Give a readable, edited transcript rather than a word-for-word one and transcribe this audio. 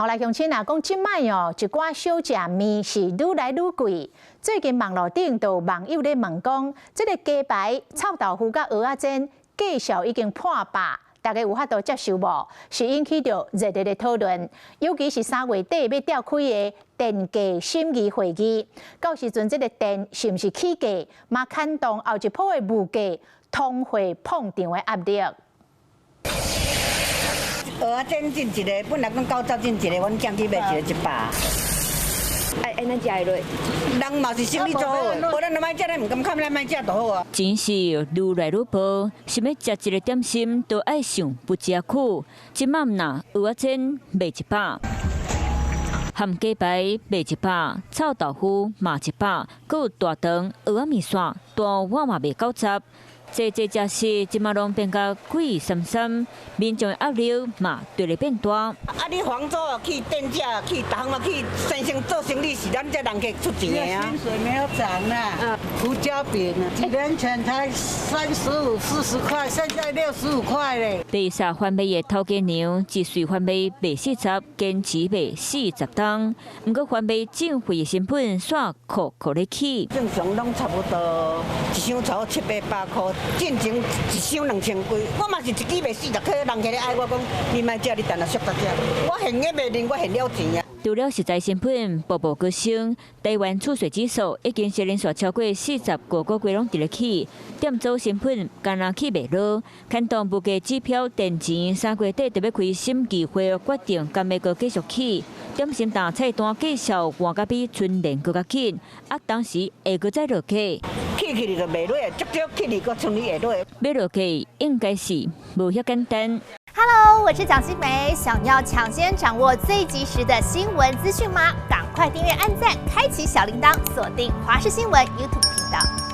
好來，鄉親啊，講這擺哦，一寡小食麵是愈來愈貴。最近網路頂就有網友咧問講，這个雞排、臭豆腐佮蚵仔煎價數已經破百，大家有法度接受無？是引起著熱烈的討論。尤其是3月底欲召開的電價審議會議，到時陣這个電是毋是起價，嘛牽動後一波的物價通貨膨脹的壓力。蚵仔煎進一个，本來講90進一个，阮減去賣一個100。哎哎，咱食會落？人嘛是生意做好，無咱就莫食，咱毋甘堪，咱莫食就好啊。錢是愈來愈薄，想欲食一个點心都愛想不食苦。這擺毋若蚵仔煎賣100，含雞排賣100，臭豆腐嘛100，閣有大腸蚵仔麵線，大碗嘛賣90。濟濟食食，這馬攏變甲貴參參，民眾的壓力嘛綴咧變大。啊！你房租起，電價起，逐項嘛起，先生做生意是咱這人客出錢的啊。薪水沒有漲啊，胡椒餅啊，幾年前才35、40塊，現在65塊嘞。白沙販賣的頭家娘一歲販賣賣40，堅持賣40冬。毋過販賣進貨的成本煞箍箍咧起。正常攏差不多一箱差不多七八百塊。進前一箱2000幾，我嘛是一支賣40塊，人客咧愛我講，你莫食，你等下俗才食。我現個賣恁，我現了錢啊。除了食材成本步步高升，台灣厝稅指數已經是連續超過45個月攏佇咧起，店租成本敢若起袂落，牽動物價指標電錢3月底就欲開審議會決定，敢會閣繼續起。點心檔菜單價數換甲比春聯閣較緊，啊，當時會閣再落價。起去就袂落，足少起去閣剩你會落。欲落價應該是無遐簡單。 Hello，我是蔣新梅，想要搶先掌握最及時的新聞資訊嗎？趕快訂閱、按讚、開啟小鈴鐺，鎖定華視新聞 YouTube 頻道。